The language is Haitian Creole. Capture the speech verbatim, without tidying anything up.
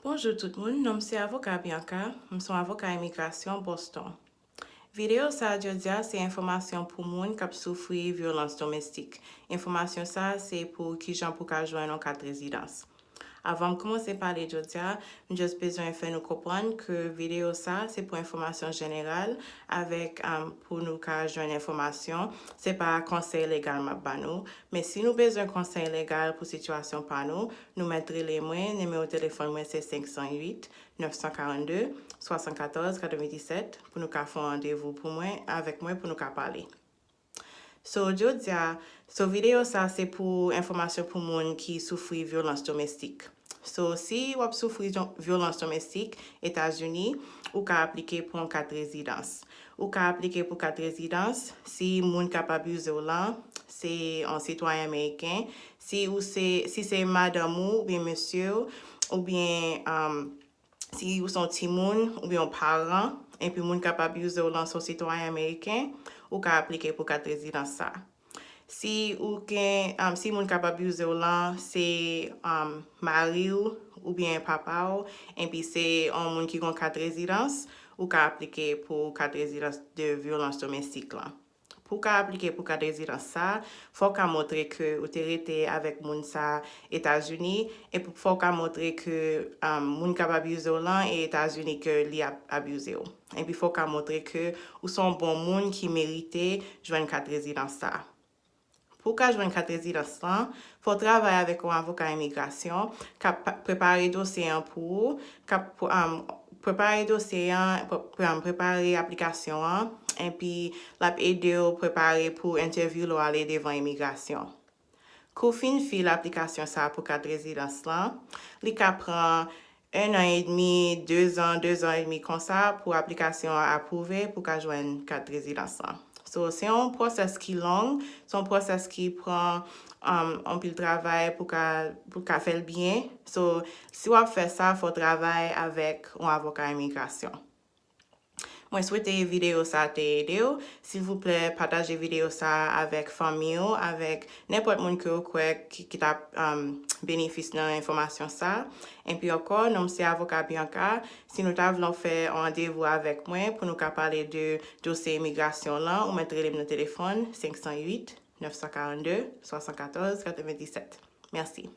Bonjou tout moun, non m se avoka Bianca, m se yon avoka imigrasyon Boston. Videyo sa a jodi a se enfòmasyon pou moun k ap soufri vyolans domestik. Enfòmasyon sa a se pou kijan pou ka jwenn yon kat rezidans. Avan m kòmanse pale jodi a, m just bezwen fè nou konprann ke videyo sa a se pou enfòmasyon jeneral avèk um, pou nou ka jwenn enfòmasyon. Se pa konsèy legal m ap ba nou, men si nou bezwen konsèy legal pou sitiyasyon pa nou, nou mèt rele mwen, nimewo telefòn mwen se senk san uit, nèf san karannde, swasannkatòz, katrevenndisèt, pou nou ka fè yon randevou pou mwen, avèk mwen pou nou ka pale. So, jodi a, so videyo sa se pou enfòmasyon pou moun ki soufri vyolans domestik. So, si w ap soufri vyolans domestik Etazini, ou ka aplike pou yon kat rezidans. Ou ka aplike pou kat rezidans si moun k ap abize w lan se yon sitwayen ameriken, si ou se si se madanm ou oubyen mesye w, oubyen um, si ou se yon timoun oubyen yon paran, epi moun k ap abize w lan se yon sitwayen ameriken, ou ka aplike pou kat rezidans sa. Si ou gen, um, si moun k ap abize w lan se um, mari w oubyen papa w, epi se yon moun ki gon kat rezidans, ou ka aplike pou kat rezidans de vyolans domestik lan. Pou w ka aplike pou kat rezidans sa, fò w ka montre ke ou te rete avèk moun sa Etazini, epi fò w ka montre ke um, moun k ap abize w lan e Etazini ke li ap abize w. Epi fò w ka montre ke ou se yon bon moun ki merite jwenn kat rezidans sa. Pou w ka jwenn kat rezidans lan, fò w travay avèk yon avoka imigrasyon k ap prepare dosye an pou ou, k ap um, prepare dosye an, pre- pre- um, prepare aplikasyon an, epi l ap ede w prepare pou entèvyou lè w ale devan imigrasyon. Kou fin fil aplikasyon sa pou kat rezidans lan, li ka pran en an edmi, dezan, dezan edmi konsa pou aplikasyon an apwouve pou ka jwenn kat rezidans lan. So, se yon pwosès ki long, se yon pwosès ki pran um, anpil travay pou ka, pou ka fè l byen. So, si w ap fè sa, fò w travay avèk yon avoka imigrasyon. Mwen swete videyo sa te ede w. Silvouplè, pataje videyo sa avèk fanmi w, avèk nenpòt moun ke w kwè ki, ki t ap um, benefis nan enfòmasyon sa. Epi ankò, non m se avoka Bianca. Si nou ta vle w fè yon randevou avèk mwen pou nou ka pale de dosye imigrasyon lan, ou mèt rele m nan telefòn senk san uit, nèf san karannde, swasannkatòz, katrevenndisèt. Mèsi.